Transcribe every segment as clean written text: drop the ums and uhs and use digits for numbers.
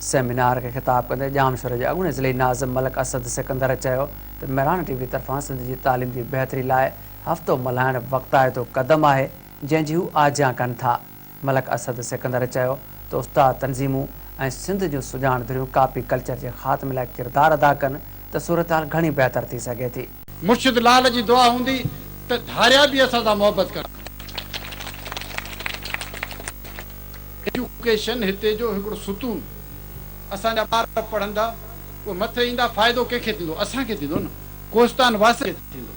Seminar کي خطاب ڪندي ڄامشوري جي اڳوڻي ضلعي ناظم ملڪ اسد سڪندر چيو ته مهراڻ ٽي وي طرفان سنڌ جي تعليم جي بهتري لاء هفتو ملهائڻ وقتائتو قدم آهي جنهن جي هو آجيان ڪن ٿا. ملڪ اسد سڪندر چيو ته استاد تنظيمون ۽ سنڌ جون سڄاڻ ڌريون ڪاپي ڪلچر جي خاتمي لاء ڪردار ادا ڪن ته صورتحال گهڻي بهتر ٿي سگهي ٿي. مرشد لال جي دعا هوندي ته ڌاريا به اسان سان محبت ڪندا. ايجوڪيشن هتي جو هڪڙو ستون، اسان جا ٻار پڙهندا اهي مٿي ايندا فائدو ڪنهن کي ٿيندو اسان کي ٿيندو نه ڪوهستان واسين کي ٿيندو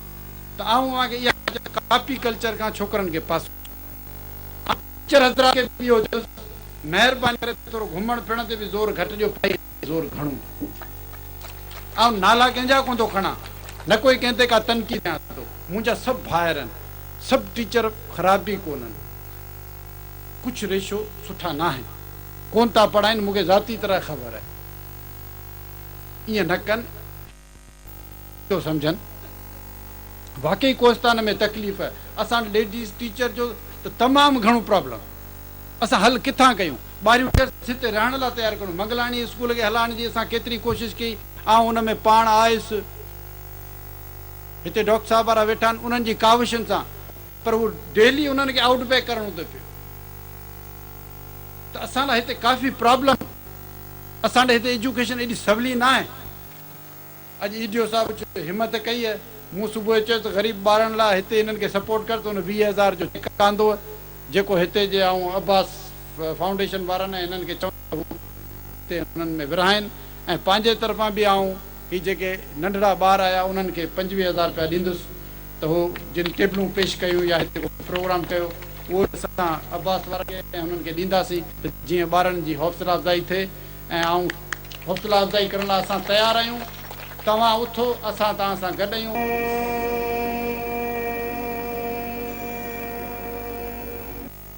ته آئون اوهان کي اها چوان ڪاپي ڪلچر کان ڇوڪرن کي پاسو آئون ٽيچر حضرات کي به اهو چوندس مهرباني ڪري ٿورو گهمڻ ڦرڻ تي به زور گهٽ ڏيو پڙهائي تي زور گهڻو آئون نالا ڪنهن جا ڪونه ٿو کڻان نه ڪوئي ڪنهن تي ڪا تنقيد ڪيان ٿو منهنجا سڀ ڀائر آهن سڀ ٽيچر خراب به ڪونهن. ڪجهه ريشو سٺا ناهن. ڪونه ٿا پڙهائين مون کي ذاتي طرح خبر آهي. ائين نه ڪن. ٿو سمجهن. واقعي ڪوهستان ۾ تڪليف آهي. اسان وٽ ليڊيز ٽيچر جو ته تمام گهڻو پرابلم. اسان حل ڪٿان ڪيون. ٻاريون ٽيچرس هتي رهڻ لاء تيار ڪريون. منگلاڻي اسڪول کي هلائڻ جي اسان ڪيتري ڪوشش ڪئي. آئون ان ۾ پاڻ آيس. هتي ڊاڪٽر صاحب وارا ويٺا آهن انهن جي ڪاوشن سان. پر هو ڊيلي انهن کي آئوٽ بيڪ ڪرڻو ٿو پيو ته اسان لاء هتي ڪافي پرابلم اسان ڏي هتي ايجوڪيشن ايڏي سولي ناهي. اڄ اي ڊي او صاحب همت ڪئي آهي مون صبح جو چيس ته غريب ٻارن لاء هتي هنن کي سپورٽ ڪر ته هن 20 هزار جو چيڪ آندو جيڪو هتي جي آئون عباس فائونڊيشن وارن ۽ هنن کي چوندس ته هو هتي هنن ۾ ورهائين ۽ پنهنجي طرفان به آئون هي جيڪي ننڍڙا ٻار آيا انهن کي 25 هزار رپيا ڏيندس ته هو جن ٽيبلون پيش ڪيون يا هتي ڪو پروگرام ڪيو اهو به اسان عباس وارن کي ۽ هنن کي ڏينداسين ته جيئن ٻارن جي حوصلا افزائي ٿئي ۽ آئون حوصلا افزائي ڪرڻ لاء اسان تيار آهيون توهان اٿو اسان توهان سان گڏ آهيون.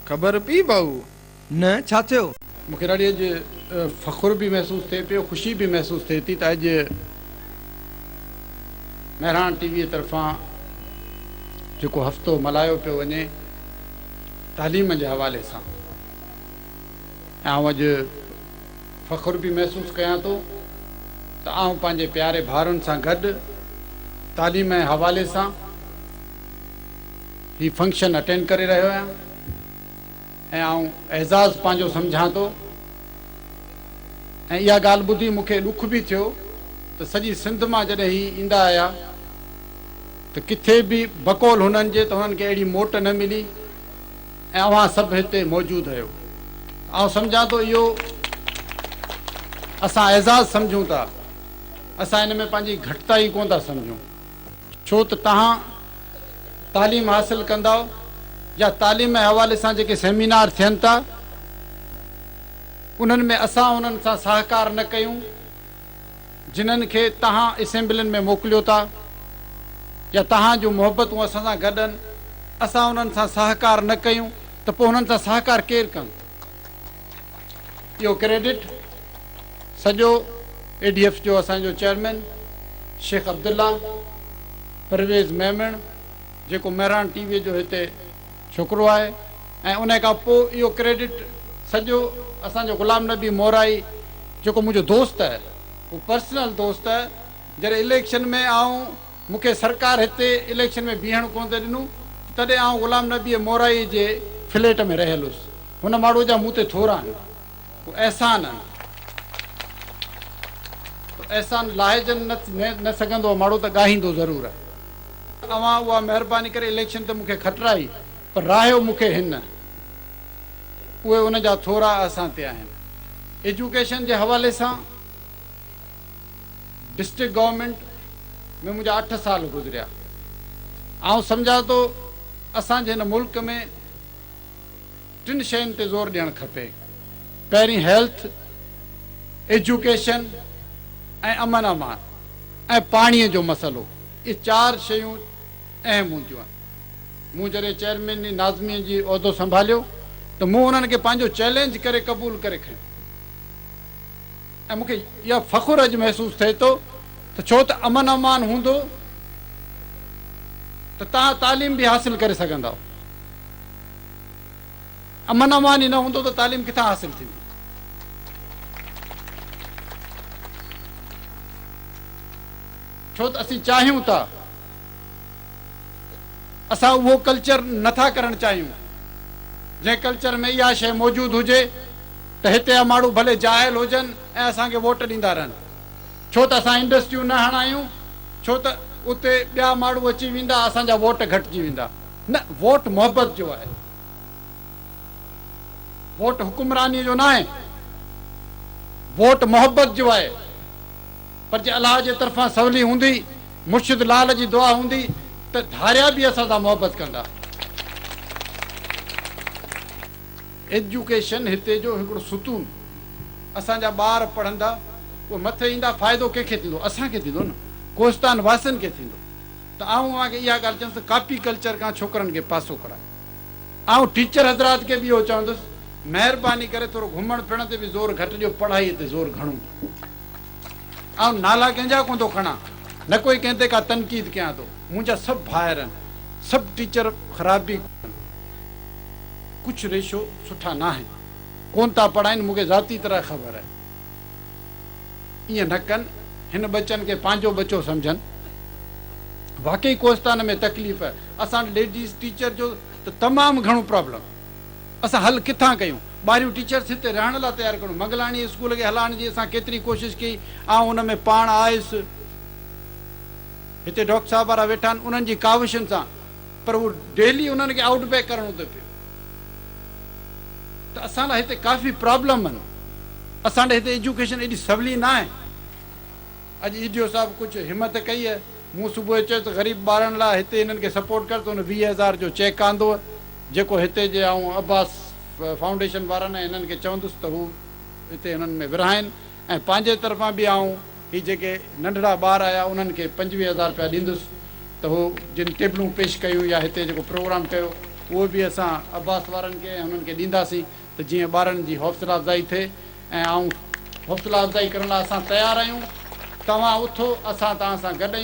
خبر پيئي ڀائو؟ نه، ڇا ٿيو؟ مون کي ڏاڍي اڄ فخر به محسوس ٿئي پيو، خوشي به محسوس ٿئي ٿي ته اڄ مهراڻ ٽي ويء طرفان جيڪو هفتو ملهايو پيو وڃي تعليم جي حوالي سان ۽ آئون اڄ فخر به محسوس ڪيان ٿو ته آئون پنهنجي پياري ڀائرن سان گڏ تعليم جي حوالي سان هي فنڪشن اٽينڊ ڪري رهيو آهيان. ۽ آئون اعزاز پنهنجو سمجهان ٿو ۽ اها ڳالهه ٻڌي مون کي ڏک به ٿيو ته سڄي سنڌ مان جڏهن هي ايندا آيا ته ڪٿي به بقول هنن جي ته هنن کي اهڙي موٽ نه ملي ۽ اوهان سڀ هتي موجود هيو آئون سمجهان ٿو اهو اسان اعزاز سمجهون ٿا اسان ان ۾ پنهنجي گهٽتائي ڪونه ٿا سمجهون. ڇو ته توهان تعليم حاصل ڪندؤ يا تعليم جي حوالي سان جيڪي سيمينار ٿين ٿا انهن ۾ اسان انهن سان سهڪار نه ڪيون جنھن کي توهان اسيمبلين ۾ موڪليو ٿا يا توهان جون محبتون اسان سان گڏ آهن اسان انهن سان سهڪار نه ڪيون ته پوء انهن سان سهڪار ڪير ڪندو؟ اهو ڪريڊٽ سڄو اي ڊي ايف جو اسان جو چيئرمين شيخ عبدالله پرويز ميمڻ جيڪو مهراڻ ٽي وي جو هتي ڇوڪرو آهي ۽ ان کان پوء اهو ڪريڊٽ سڄو اسان جو غلام نبي مورائي جيڪو منهنجو دوست آهي هو پرسنل دوست آهي جڏهن اليڪشن ۾ آئون مون کي سرڪار هتي اليڪشن ۾ بيهڻ ڪونه ٿي ڏنو تڏهن آئون غلام نبيء مورائي جي فليٽ ۾ رهيل هيس. هن ماڻهوء جا مون تي ٿورا آهن، هو احسان آهن. احسان لاهجن نه سگهندو ماڻهو ته ڳاهيندو ضرور آهي. اوهان اها مهرباني ڪري اليڪشن ته مون کي کٽرائي پر راهيو مون کي هن. اهي ان جا ٿورا اسان تي آهن. ايجوڪيشن جي حوالي سان. ڊسٽرڪٽ گورنمينٽ ۾ منهنجا اٺ سال گذريا. آئون سمجهان ٿو اسان جي هن ملڪ ۾ ٽن شين تي زور ڏيڻ کپي. پهرين هيلٿ، ايجوڪيشن ۽ امن امان ۽ پاڻي جو مسئلو. اهي چار شيون اهم هونديون آهن. مون جڏهن چيئرميني ناظميء جي عهدو سنڀاليو ته مون انهن کي پنهنجو چئلينج ڪري قبول ڪري کنيو. ۽ مون کي اها فخر اڄ محسوس ٿئي ٿو ته ڇو ته امن امان هوندو ته توهان تعليم به حاصل ڪري سگهندؤ. امن امان ئي نه هوندو ته تعليم ڪٿان حاصل ٿيندي. ڇو ته اسين چاهيون ٿا. اسان اهو ڪلچر نه ٿا ڪرڻ چاهيون، جنهن ڪلچر ۾ اها شيء موجود هجي ته هتي جا ماڻهو ڀلي جاهل هجن ۽ اسان کي ووٽ ڏيندا رهن. ڇو ته اسان انڊسٽريون نه هڻايون، ڇو ته اتي ٻيا ماڻهو اچي ويندا، اسان جا ووٽ گهٽجي ويندا. نه، ووٽ محبت جو آهي. ووٽ حڪمرانيء جو ناهي. ووٽ محبت جو آهي. پر جي الله جي طرفان سولي هوندي، مرشد لال جي دعا هوندي ته ڌاريا به اسان سان محبت ڪندا. ايجوڪيشن هتي جو هڪڙو ستون، اسان جا ٻار پڙهندا، اهي مٿي ايندا، فائدو ڪنهن کي ٿيندو؟ اسان کي ٿيندو نه، ڪوهستان واسين کي ٿيندو. ته آئون اوهان کي اها ڳالهه چوندس ته ڪاپي ڪلچر کان ڇوڪرن کي پاسو ڪرايو. آئون ٽيچر حضرات کي به اهو چوندس، مهرباني ڪري ٿورو گهمڻ ڦرڻ تي به زور گهٽ ڏيو، پڙهائيء تي زور گهڻو ڏيو. آئون نالا ڪنهن جا ڪونه ٿو کڻان، نه ڪوئي ڪنهن تي ڪا تنقيد ڪيان ٿو. منهنجا سڀ ڀائر آهن، سڀ ٽيچر خراب به ڪونهن، ڪجهه ريشو سٺا ناهن، ڪونه ٿا پڙهائين، مون کي ذاتي طرح خبر آهي. ائين نه ڪن، هن ٻچن کي پنهنجو ٻچو سمجهن. واقعي ڪوهستان ۾ تڪليف آهي، اسان وٽ ليڊيز ٽيچر جو ته تمام گهڻو پرابلم. اسان حل ڪٿان ڪيون؟ ٻاريون ٽيچرس هتي رهڻ لاء تيار ڪريون. منگلاڻي اسڪول کي هلائڻ جي اسان ڪيتري ڪوشش ڪئي، آئون ان ۾ پاڻ آيس. هتي ڊاڪٽر صاحب وارا ويٺا آهن، انهن جي ڪاوشن سان، پر هو ڊيلي انهن کي آئوٽ بيڪ ڪرڻو ٿو پيو. ته اسان لاء هتي ڪافي پرابلم آهن. اسان ڏي هتي ايجوڪيشن ايڏي سولي ناهي. اڄ اي ڊي او صاحب ڪجهه همت ڪئي آهي. مون صبح جو چيس ته غريب ٻارن لاء هتي هنن کي سپورٽ ڪر ته هن 20,000 جو چيڪ آندو جيڪو هتي جي آئون عباس فائونڊيشن وارن ۽ هنن کي چوندس ته هو هتي هنن ۾ ورهائين ۽ پنهنجي طرفان به آئون هي جيڪي ننڍڙا ٻار آيا انهن کي 25,000 رپيا ڏيندس ته هو جن ٽيبلون پيش ڪيون يا هتي جيڪو پروگرام ڪيو اهو به اسان عباس وارن کي ۽ هنن کي ڏينداسين ته جيئن ٻارن جي حوصلا افزائي ٿئي ۽ آئون حوصلا افزائي ڪرڻ لاء اسان تيار آهيون توهان اٿو اسان توهان سان گڏ آهيون.